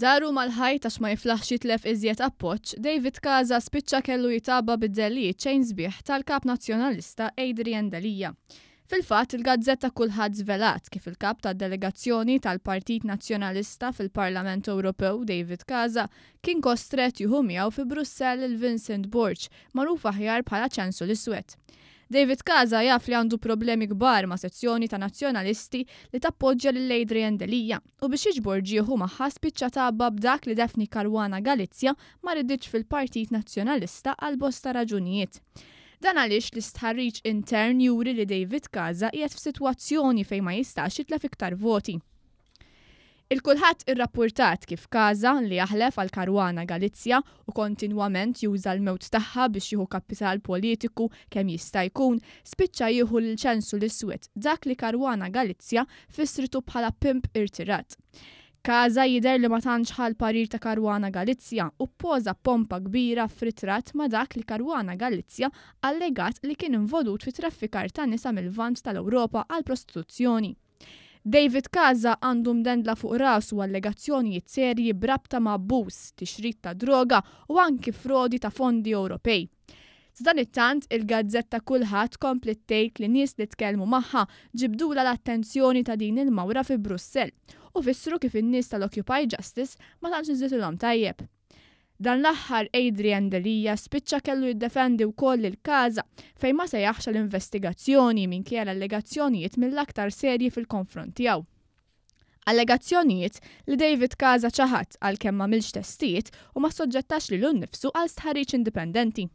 Daru mal-ħajt għax ma jiflaħx jitlef iżjed appoġġ, David Casa spiċċa kellu jitgħabba bid-dellijiet xejn sbieħ tal-Kap Nazzjonalista Adrian Delia. Fil-fatt, il-gazzetta Kullħadd żvelat kif il-Kap tad-Delegazzjoni tal-Partit Nazzjonalista fil-Parlament Ewropew David Casa kien kostrett jieħu miegħu fi Brussell lil Vincent Borg, magħruf aħjar bħala Ċensu l-Iswed. David Casa jaf li għandu problemi kbar ma' sezzjoni ta' Nazzjonalisti li tappoġġja lil Adrian Delia u biex jiġbor ġieħu magħha spiċċa tgħabba b'dak li Daphne Caruana Galizia ma riditx fil-Partit Nazzjonalista għal bosta raġunijiet. Dan għaliex l-istħarriġ intern juri li David Casa qiegħed f'sitwazzjoni fejn ma jistax jitlef iktar voti. Il-Kulħadd irrappurtat kif Casa, li jaħlef għal Caruana Galizia u kontinwament juża l-mewt tagħha biex jieħu kapital politiku kemm jista' jkun, spiċċa jieħu lil Ċensu l-Iswed, dak li Caruana Galizia fissritu bħala pimp irtirat. Casa jidher li ma tantx ħa l-parir ta' Caruana Galizia u ppoża pompa kbira f'ritratt ma' dak li Caruana Galizia allegat li kien involut fi traffikar ta' nisa mil-Lvant tal-Ewropa għall-prostituzzjoni. David Casa għandu mdendla fuq rasu allegazzjonijiet serji b'rabta ma' abbuż, tixrid ta' droga u anki frodi ta' fondi Ewropej. Sadanittant, il-gazzetta Kullħadd kompliet tgħid li nies li tkellmu magħha ġibdulha l-attenzjoni ta' din il-mawra fi Brussell u fissru kif in-nies tal-Occupy Justice ma tantx niżlitilhom tajjeb. Dan l-aħħar Adrian Delia spiċċa kellu jiddefendi wkoll lil Casa fejn ma sejjaħx għal investigazzjoni minkejja l-allegazzjonijiet mill-aktar serji fil-konfront tiegħu. Allegazzjonijiet li David Casa ċaħad għalkemm m'għamilx testijiet u ma ssoġġettax lilu nnifsu għal stħarriġ indipendenti.